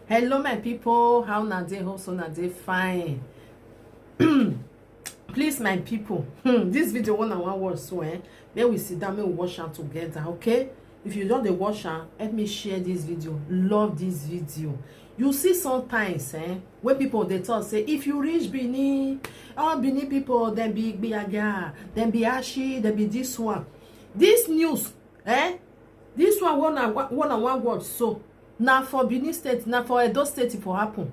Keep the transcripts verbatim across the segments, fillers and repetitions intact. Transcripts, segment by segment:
Hello, my people. How na dey? Hope so na dey fine. Please, my people, hmm, this video one and one word so, eh? Make we sit down, make we watch am together, okay? If you don dey watch am, help me share this video, love this video. You see, sometimes, eh, when people dey talk say, if you reach Benin, all Benin people, dem be gbiaga, dem be ashi, dem be this one. This news, eh? This one, one and one, one and one word so, na for Benin State, na for Edo State e for happen.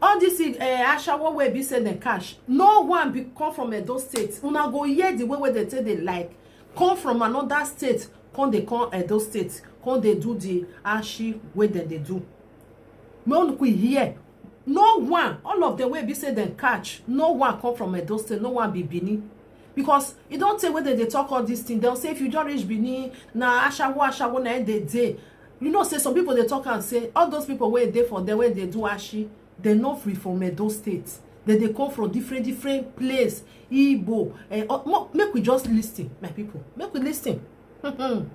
All this, eh, ashawo wey be say dem catch, no one be come from Edo State. Una go hear the way wey dem take dey, like, come from another state, come dey come Edo State, come dey do the ashi wey dem dey do. Make we hear. No one, all of them wey be say dem catch, no one come from Edo State, no one be Benin. Because e don tey wey dem dey talk all this thing. Dem say if you just reach Benin, na ashawo, ashawo na im dey dey. You know say some people dey talk am say all those people wey dey for there, wey dey do ashi, dem no be from Edo State. Dem dey come from different, different place. Igbo, eh, oh, mo-, make we just listen, my people. Make we listen. The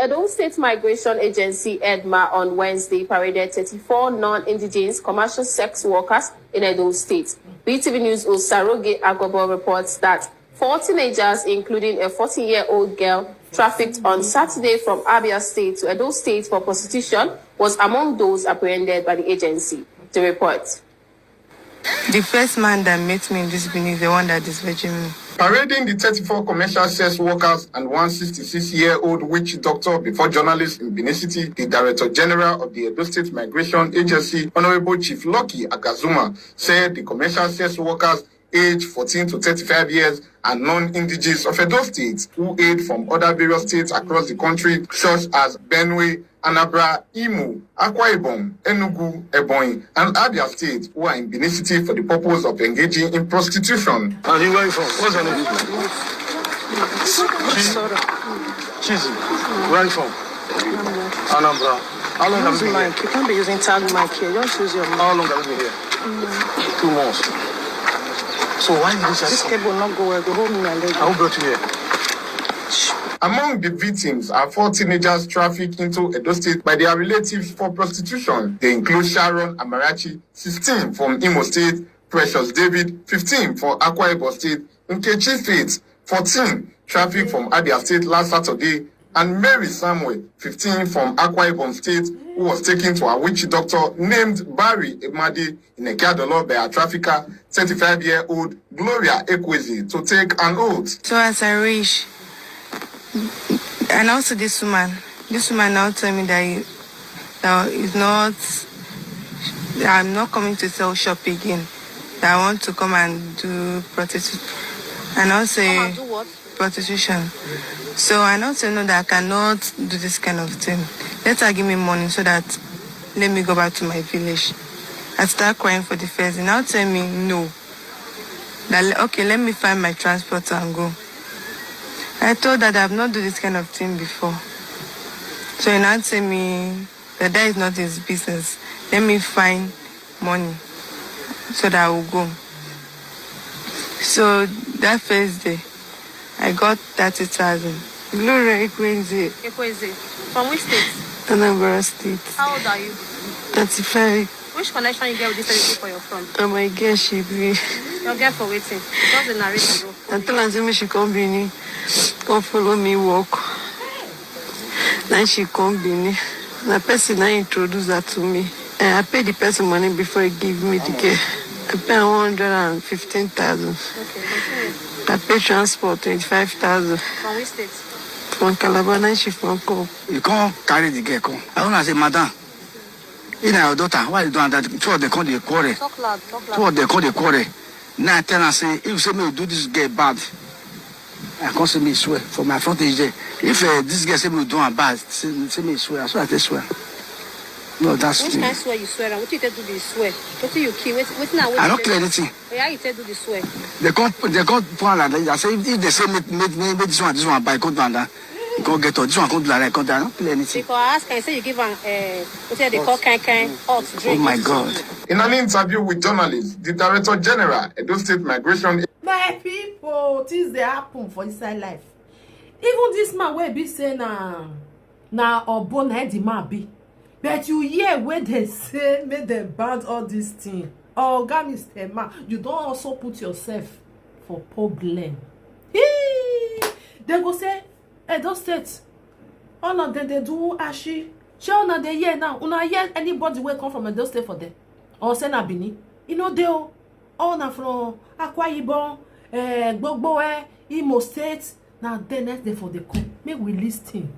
Edo State Migration Agency, EDMA, on Wednesday paraded thirty-four non-indigenous commercial sex workers in Edo State. B T V News host Saroge Agobo reports that four teenagers, including a fourteen-year-old girl, trafficked on Saturday from Abia State to Edo State for prostitution, was among those apprehended by the agency. The report. The first man that met me in this Benin is the one that disvirgin me. Parading the thirty-four commercial sex workers and one sixty-six-year-old witch doctor before journalists in Benin City, the Director General of the Edo State Migration Agency, Honorable Chief Lucky Akazuma, said the commercial sex workers aged fourteen to thirty-five years are non-indigenous of Edo State who hail from other various states across the country, such as Benue, Anambra, Imo, Akwa Ibom, Enugu, Ebonyi, and Abia State, who are in Benin City for the purpose of engaging in prostitution. And you, where you from? What's your name? Chi-, Chizzy. Where are you from? Anambra. How long have Use you been here? mic. You can't be using tag mic here. Just use your mic. How long have you been here? Two months. So why did you This say cable not go well. Go hold me and leg. Who brought you here? Among the victims are four teenagers trafficked into Edo State by their relatives for prostitution. They include Sharon Amarachi, sixteen, from Imo State, Precious David, fifteen, from Akwa Ibom State, Nkechi Faith, fourteen, trafficked from Abia State last Saturday, and Mary Samuel, fifteen, from Akwa Ibom State, who was taken to a witch doctor named Barry Emade in Ekiadolo by a trafficker, thirty-five-year-old Gloria Ekwezi, to take an oath. So as I reach, I now see this woman. This woman now tell me that, he, that is not, that I'm not coming to sell shop again. That I want to come and do prostitution. And I say Do what? prostitution. So I now say no, that I cannot do this kind of thing. Let her give me money so that let me go back to my village. I start crying for the first. He now tell me no. That le- okay, let me find my transport and go. I told her that I've not do this kind of thing before. So he now tell me that that is not his business. Let me find money so that I will go. So that first day, I got thirty thousand. Gloria Ekwezi, Ekwezi. From which state? Anambra State, How old are you? thirty-five. Which connection you get with this lady for your front? And my girl, she be. Your girl for waiting. Just the narrator. I tell her say make she come Benin, come follow me work. Then she come Benin. Na person na introduce her to me. Eh, I pay the person money before he give me the girl. I pay one hundred and fifteen thousand. Okay, continue. I pay transport twenty-five thousand. From which state? From Calabar, na she from come. You come carry the girl come. I wanna say, madam, you na your daughter. Why you doing that? Two of them come dey quarrel. Talk loud, talk Two loud. of them come dey quarrel. Now I tell her say, if you say me you do this girl bad, I come say me swear for my front age there. If uh, this girl say me you do her bad, say, say me swear. So I say swear. No, that's Which the kind swear you swear? And what you take do the swear? What you kill? What, what now? I don't kill anything. Yeah, you take do the swear. They come, they come put her like that. I say if, if they say make, make, make, make this one, this one buy, come down there. You come get up. This one come do like that. Come down. I don't kill anything. Because I ask and say you give an uh, what they call kind kind hot drink. Oh my God. In an interview with journalists, the Director General, Edo State Migration My people, things dey happen for inside life. Even this man wey be say na na obo na the man be. But you hear wey dem say make dem ban all this thing. Oga Mister Man, you don also put yourself for problem. Hee! Dem go say, Edo State, all of dem dey do ashi. Shey una dey hear now? Una hear anybody wey come from Edo State for there? Or say na Benin? E no dey o. All na from Akwa Ibom, eh, Gbogbo, eh, Imo State. Na there next day for the come. Make we listen.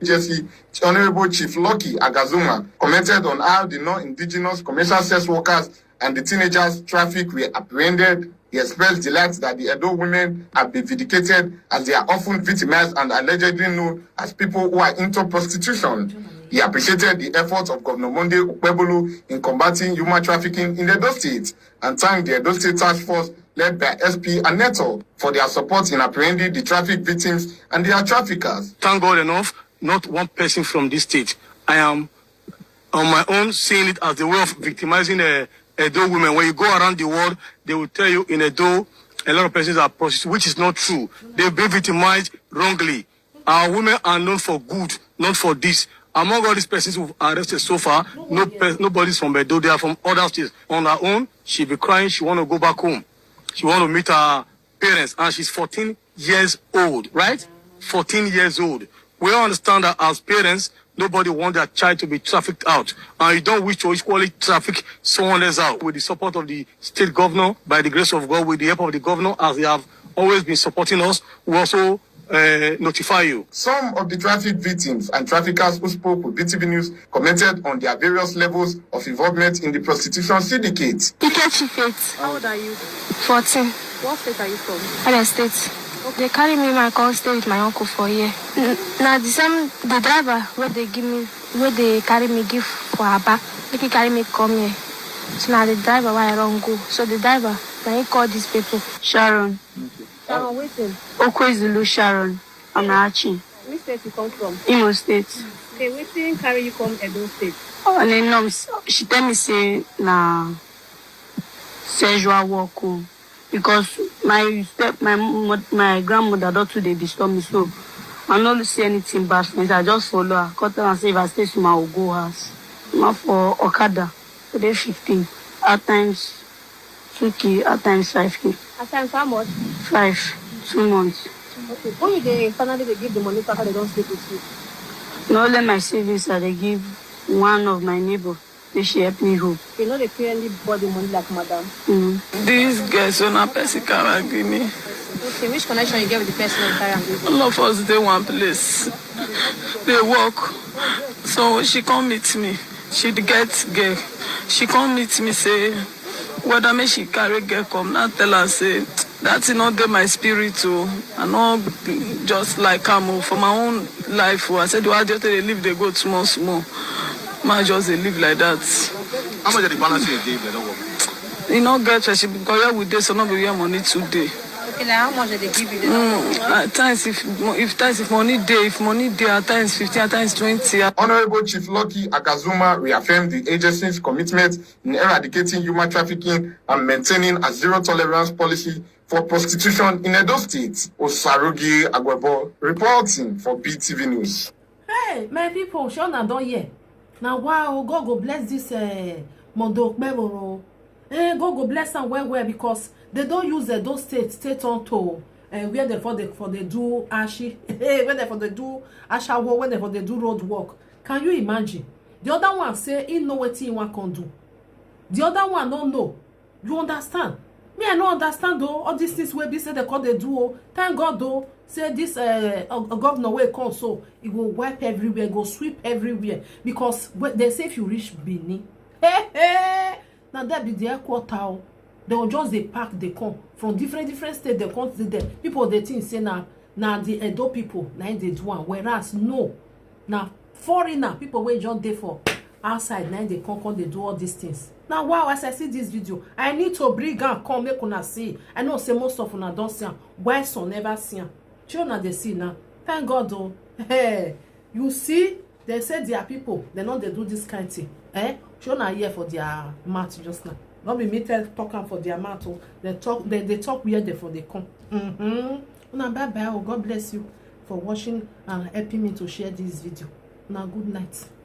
Agency, Honorable Chief Lucky Agazuma commented on how the non-indigenous commercial sex workers and the teenagers traffic were apprehended. He expressed delight that the Edo women have been vindicated, as they are often victimized and allegedly known as people who are into prostitution. He appreciated the efforts of Governor Monday Okpebholo in combating human trafficking in Edo State and thanked the Edo State Task Force led by S P Aneto for their support in apprehending the traffic victims and their traffickers. Thank God enough, not one person from this state. I am on my own seeing it as the way of victimizing a Edo women. When you go around the world, they will tell you in Edo, a lot of persons are prostitutes, which is not true. They've been victimized wrongly. Our women are known for good, not for this. Among all these persons we've arrested so far, no pe- nobody's from Edo. They are from other states. On her own, she'll be crying. She want to go back home. She want to meet her parents, and she's fourteen years old, right? fourteen years old. We all understand that as parents, nobody wants their child to be trafficked out. And you don't wish to equally traffic someone else out. With the support of the state governor, by the grace of God, with the help of the governor, as they have always been supporting us, we also uh, notify you. Some of the traffic victims and traffickers who spoke with B T V News commented on their various levels of involvement in the prostitution syndicate. Ikechi Faith. How old are you? fourteen. What state are you from? Abia State. They carry me, my come stay with my uncle for here. N- na the same, the driver wey dey give me, wey dey carry me give for Aba, make he carry me come here. So na the driver wey I run go. So the driver, na he call these people. Sharon. Sharon, wetin? Okwezulu Sharon Onachi, Which state you come from? Imo State. Okay, wetin carry you come Edo State? And then no, she tell me say na sexual work o, because my step my mod- my grandmother don too dey disturb me, so I no see anything bad for inside. I just follow her. Come tell am say if I stay small, I go go house. Ma for okada, we dey fifteen, at times two k, at times five k. At times how much? Five, two months. Okay. When you dey finally dey give the money to her, they don sleep with you. Na only my savings I dey give one of my neighbor, make she help me hold. You no dey pay anybody money like madam. Mm. This girl, so na person carry give me. Okay, which connection you get with the person wey carry am give you? All of us dey one place, dey work. So she come meet me. She get girl. She come meet me say whether make she carry girl come. Now tell her say that thing no dey my spirit o. I no just like am o for my own life o. I said the way I just dey live dey go small small. Ma just dey live like that. How much of the balance you dey if they don't work? E no get where she, because where we dey so no be where money too dey. Okay, like how much they give you? Mm, at times if mo- if times if money dey, if money dey, at times fifteen, at times twenty. Honorable Chief Lucky Agazuma reaffirmed the agency's commitment in eradicating human trafficking and maintaining a zero tolerance policy for prostitution in Edo State. Osarugi Agwebo reporting for B T V News. Hey, my people, shey una don hear? Na wow, God go bless this uh, Mondo Okpebholo o. Eh, God go bless am well well, because they don use Edo State take turn to uh, where they for the for the do ashi, where they for the do ashawo, where they for the do road work. Can you imagine? The other one say he know wetin he wan come do. The other one no know. You understand? Me, I no understand o. All these things wey be say they come dey do o. Thank God o. Say this uh, uh, governor wey come so, he go wipe everywhere, go sweep everywhere, because when they say if you reach Benin, hey hey, na there be the headquarter o. They go just dey pack dey come from different different states. They come dey there. People dey think say na na the Edo people na im dey do am, whereas no, na foreigner, people wey just dey for outside na im dey come come dey do all these things. Na wow, as I see this video, I need to bring am come make una see. I know say most of una don see am, while some never see am. Shey una dey see now? Thank God o. Hey, you see, they say their people, they no dey do this kind thing. Eh? Shey una hear for their mouth just now? No be me tell talk am for their mouth o. They talk, they, they talk where they for dey come. Mm-hmm. Una bye bye o. God bless you for watching and helping me to share this video. Una good night.